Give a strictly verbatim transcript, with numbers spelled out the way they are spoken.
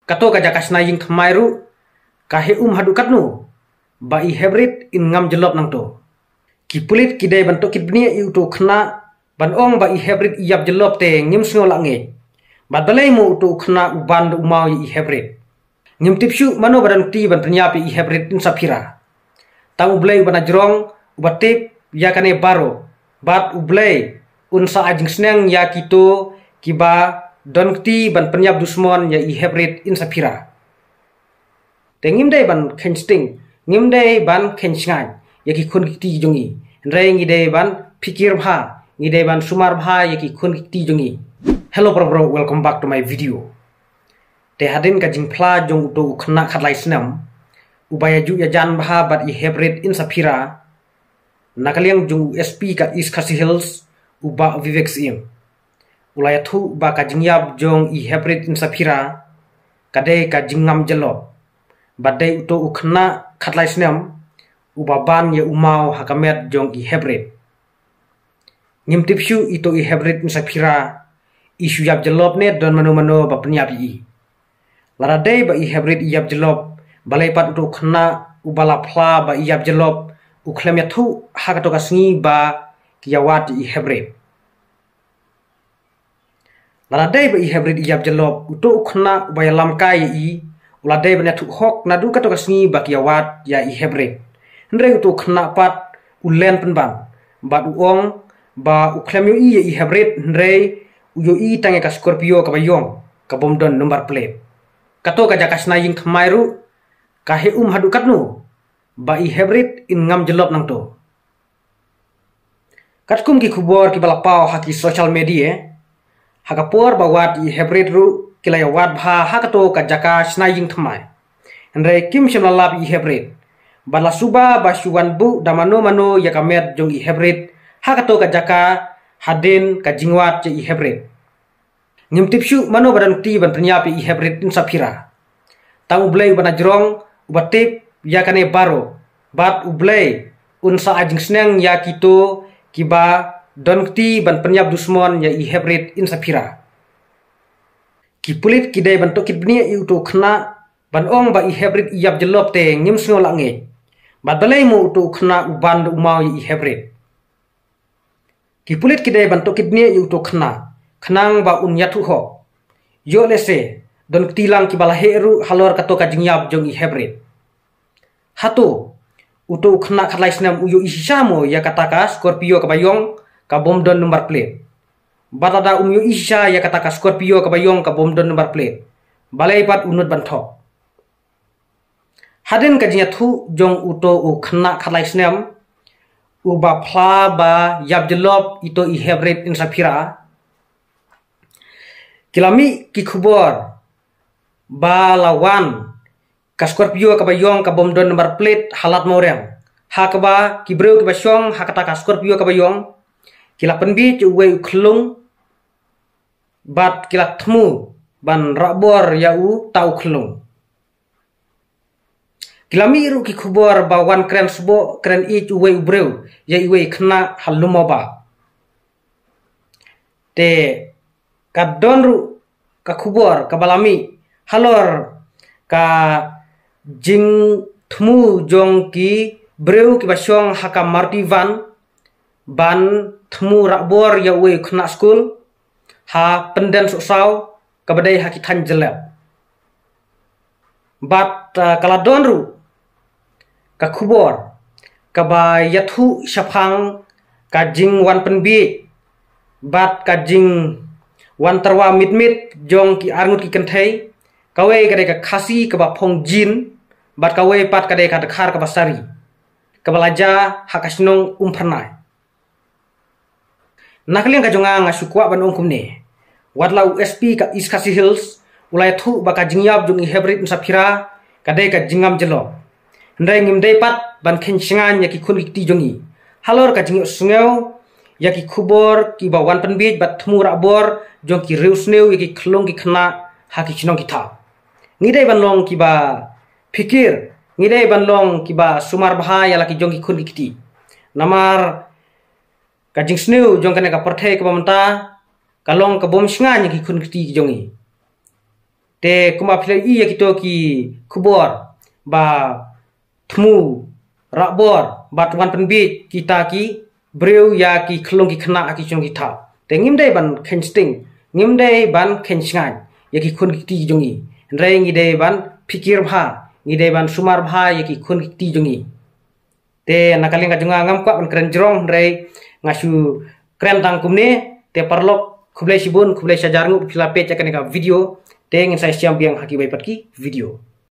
Kato ka jaka shna ïing thymmai ruh ka heh um haduh katno ba i Heprit in ngam jyllop nangto. Ki pulit ki dei ban tohkit bniah ïa uto u khynnah ban ong ba i Heprit i ïap jyllop te ngim sngew lah ngeit. Bad balei mo uto u khynnah u ban da u maw ïa i Heprit. Ngim tip shuh mano ba don kti ban pynïap ïa i Heprit Insaphira. Tang U Blei uba na jrong uba tip ïa kane baroh, bad U Blei un sa ai jingsneng ïa kito kiba don kti ban pynïap dusmon ïa i Heprit Insaphira. Te ngim dei ban kheiñ sting, ngim dei ban kheiñ shngaiñ ïa ki khun ki kti jong ngi. Hynrei ngi dei ban phikir bha, ngi dei ban sumar bha ïa ki khun ki kti jong ngi. Hello para bro, welcome back to my video. Te hadien ka jingphla jong uto u khynnah khatlai snem uba ïa ju ïa jan bha bad i Heprit Insaphira, na ka liang jong u S P ka East Khasi Hills, u Bah Vivek Syiem, u la ïathuh ba ka jingïap jong i Heprit Insaphira ka dei ka jingngam jyllop, bad dei uto u khynnah khatlai snem uba ban ïa u maw ha ka met jong i Heprit. Ngim tip shuh ito i Heprit Insaphira i shu ïap jyllop ne don mano mano ba pynïap ïa i. Lada dei ba i Heprit i ïap jyllop, balei pat uto u khynnah uba la phla ba i ïap jyllop u khlem ïathuh ha kato ka sngi ba ki ïa wad ïa i Heprit. Lada dei ba i Heprit i ïap jyllop, uto u khynnah uba ïa lamkai ïa i u la dei ban ïathuh hok naduh kato ka sngi ba ki ïa wad ïa i Heprit. Hynrei uto u khynnah pat u len pynban bad u ong ba u khlem ïohi ïa i Heprit, hynrei u ïohi tang ïa ka Scorpio kaba ïong ka bym don number plate. Kato ka jaka shna ïing thymmai ruh ka heh um haduh katno ba i Heprit in ngam jyllop nangto. Katkum ki khubor kiba la paw ha ki social media, ha ka por ba wad ïa i Heprit ruh ki la ïa wad bha ha kato ka jaka shna ïing thymmai. Hynrei kim shym la lap ïa i Heprit, bad la suba ba shu wan buh da mano mano ïa ka met jong i Heprit ha kato ka jaka hadien ka jingwad ïa i Heprit. Ngim tip shuh mano ba don kti ban pynïap ïa i Heprit Insaphira. Tang U Blei uba na jrong uba tip ïa kane baroh, bad U Blei un sa ai jingsneng ïa kito kiba don kti ban pynïap dusmon ïa i Heprit Insaphira. Ki pulit ki dei ban tohkit bniah ïa uto u khynnah ban ong ba i Heprit i ïap jyllop te ngim sngew lah ngeit. Bad balei mo uto u khynnah u ban da u maw ïa i Heprit. Ki pulit ki dei ban tohkit bniah ïa uto u khynnah khnang ba un ïathuh hok. Ïoh lehse don kti lang kiba la heh ruh halor kato ka jingïap jong i Heprit. Hato uto u khynnah khatlai snem u ïohi shisha mo ïa kata ka Scorpio kaba ïong ka bym don number plate? Bad lada um ïohi shisha ïa kata ka Scorpio kaba ïong ka bym don number plate, balei pat u nud ban thok? Hadien ka jingïathuh jong uto u khynnah khatlai snem uba phla ba ïap jyllop ito i Heprit Insaphira, ki la mih ki khubor ba la wan ka Scorpio kaba ïong ka bym don number plate ha Lad Mawrem, ha kaba ki briew kiba shong ha kata ka Scorpio kaba ïong ki la pynbiej ïa uwei u khyllung bad ki la thmu ban rah bor ïa uta u khyllung. Ki la mih ruh ki khubor ba wan kren sboh kren ïeit uwei u briew ïa iwei i khynnah ha Lumawbah. Te ka don ruh ka khubor kaba la mih halor ka jingthmu jong ki briew kiba shong ha ka Maruti van ban thmu rah bor ïa uwei u khynnah skul ha Pyndensohsaw kaba dei ha ki thaiñ Jyllep. Bad, ah, ka la don ruh ka khubor kaba ïathuh shaphang ka jingwan pynbiej bad ka jingwan tyrwa mit mit jong ki arngut ki kynthei, kawei ka dei ka Khasi kaba phong jean bad kawei pat ka dei ka dkhar kaba sari, kaba la jia ha ka shnong Umphyrnai. Na ka liang ka jong nga nga shu kwah ban ong kumne. Wat la u S P ka East Khasi Hills u la ïathuh ba ka jingïap jong i Heprit Insaphira ka dei ka jingngam jyllop, hynrei ngim dei pat ban kheiñ shngaiñ ïa ki khun ki kti jong ngi halor ka jingïohsngew ïa ki khubor kiba wan pynbiej bad thmu rah bor jong ki riewsniew ïa ki khyllung ki khynnah ha ki shnong ki thaw. Ngi dei ban long kiba phikir, ngi dei ban long kiba sumar bha ïa la ki jong ki khun ki kti. Namar ka jingsniew jong kane ka pyrthei kaba mynta ka long ka bym shngaiñ ïa ki khun ki kti ki jong ngi. Te kumba phi la ïohi ïa kito ki khubor ba thmu, rah bor, bad wan pynbiej kita ki briew ïa ki khyllung ki khynnah ha ki shnong ki thaw. Te ngim dei ban kheiñ sting, ngim dei ban kheiñ shngaiñ ïa ki khun ki kti jong ngi. Hynrei ngi dei ban phikir bha, ngi dei ban sumar bha ïa ki khun ki kti jong ngi. Te na ka liang ka jong nga ngam kwah ban kren jrong, hynrei nga shu kren tang kumne. Te paralok, khublei shibun, khublei shihajar nguh phi la peit ïa kane ka video. Te ngin sa ïashem biang ha kiwei pat ki video.